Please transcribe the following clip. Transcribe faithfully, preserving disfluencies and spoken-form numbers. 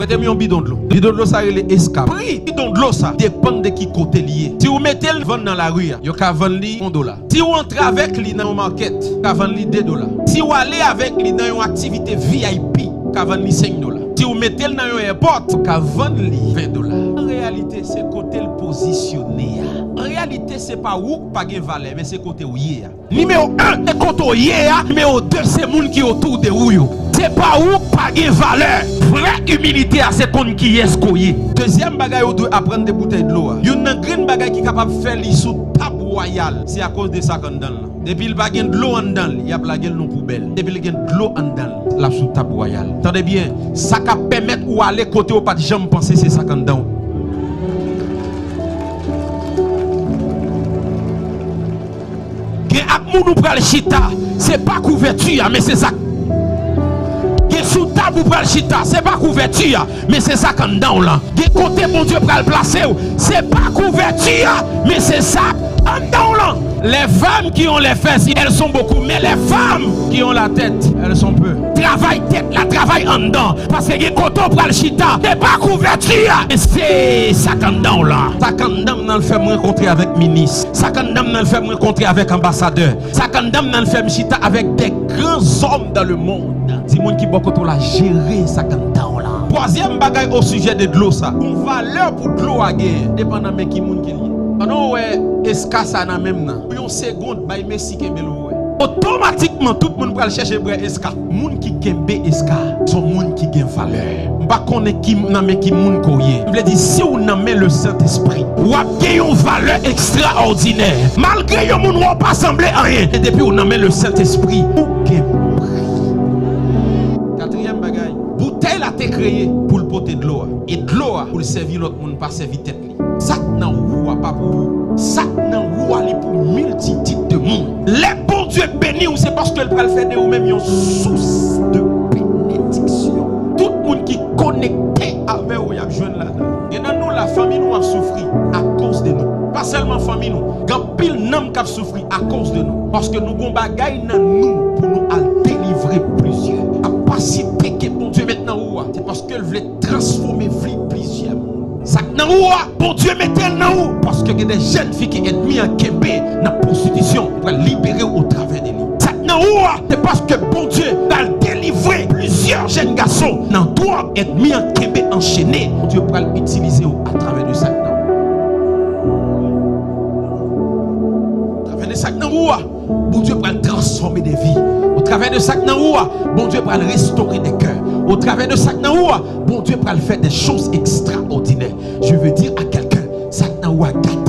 Prete m yon bidon dlo. Bidon dlo sa rele Eska. Pri bidon dlo sa depann de ki kote li ye. Si w mete l vann nan lari a, yo ka vann li yon dola. Si w antre avèk li nan yon makèt, yo ka vann li de dola. Si w ale avèk li nan yon aktivite V I P, yo ka vann li senk dola. Si w mete l nan yon èpòt, yo ka vann li ven dola. An reyalite, se kote l pozisyone a. An reyalite, se pa ou k pa gen valè, men se kote w ye a. Nimewo en, se kote w ye a. Nimewo de, se moun ki otou de ou yo. Se pa ou k pa gen valè. Vrè imilite a, se konn kiyès ke w ye. Dezyèm bagay ou dwe aprann de boutèy dlo a. Youn nan grenn bagay ki kapab fè li sou tab wayal, se akoz de sa k anndan l lan. Depi l pa gen dlo anndan l, y ap lage l nan poubèl. Depi l gen dlo anndan l, l ap sou tab wayal. Tande byen, sa k ap pèmèt ou ale kote w pa t janm panse, se sa k anndan w. Gen ak moun ou pral chita, se pa kouvèti a, men se sa k. Gen sou tab ou pral chita, se pa kouvèti a, men se sa k anndan w lan. Gen kote Bondye pral plase w, se pa kouvèti a, men se sa k anndan w lan. Les femmes qui ont les fesses, elles sont beaucoup, mais les femmes qui ont la tête, elles sont peu. Travay tèt la, travay anndan. Paske gen kote w pral chita, se pa kouvèti a, men se sa k anndan w lan. Sa k anndan m nan l fè m rankontre avèk minis. Sa k anndan m nan l fè m rankontre avèk anbasadè. Sa k anndan m nan l fè m chita avèk de gran zòm dans le monde. Di moun ki bò kote w la, jere sa k anndan w lan. Twazyèm bagay o sijè de dlo sa. Yon valè pou dlo a genyen, depann nan men ki moun ke l ye. Pandan w wè Eska sa nan men m nan, pou yon segonn, bay mesi kenbe l pou wè. Otomatikman, tout moun pral chèche bwè Eska. Moun ki kenbe Eska, se yon moun ki gen valè. M pa konnen ki, nan men ki moun ke w ye. M vle di, si w nan men Lesentespri, w ap gen yon valè ekstraòdinè. Malgre yon moun wè w pa sanble anyen, men depi w nan men Lesentespri, ou gen pri. Katriyèm bagay, boutèy la te kreye pou l pote dlo a. E dlo a pou l sèvi lòt moun, pa sèvi tèt li. Sa k nan ou a pa pou ou. Sa k nan ou a, li pou miltitid de moun. Lè Bondye beni w, se paske l pral fè de ou menm yon sous de benediksyon. Tout moun ki konekte avè w, y ap jwenn ladan. Gen nan nou la, fanmi nou ap soufri akoz de nou. Pa sèlman fanmi nou. Gen anpil nanm k ap soufri akoz de nou. Paske nou gon bagay nan nou pou nou al delivre plizyè. Kapasite ke Bondye met nan ou a, se paske l vle transfòme vi plizyè moun. Sa k nan ou a, Bondye mete l nan ou, paske gen de jèn fi ke ènmi an kenbe nan pwostitisyon, pral libere w otravè de li. Sa k nan ou a, se paske Bondye pral delivre plizyè jèn gason nan dwòg ènmi an kenbe anchene. Bondye pral itilize w atravè de sa k nan ou. Atravè de sa k nan ou a, Bondye pral transfòme de vi. Otravè de sa k nan ou a, Bondye pral restore de kè. Otravè de sa k nan ou a, Bondye pral fè de choz ekstraòdinè. Je veux dire à quelqu'un, sa k nan ou a, gade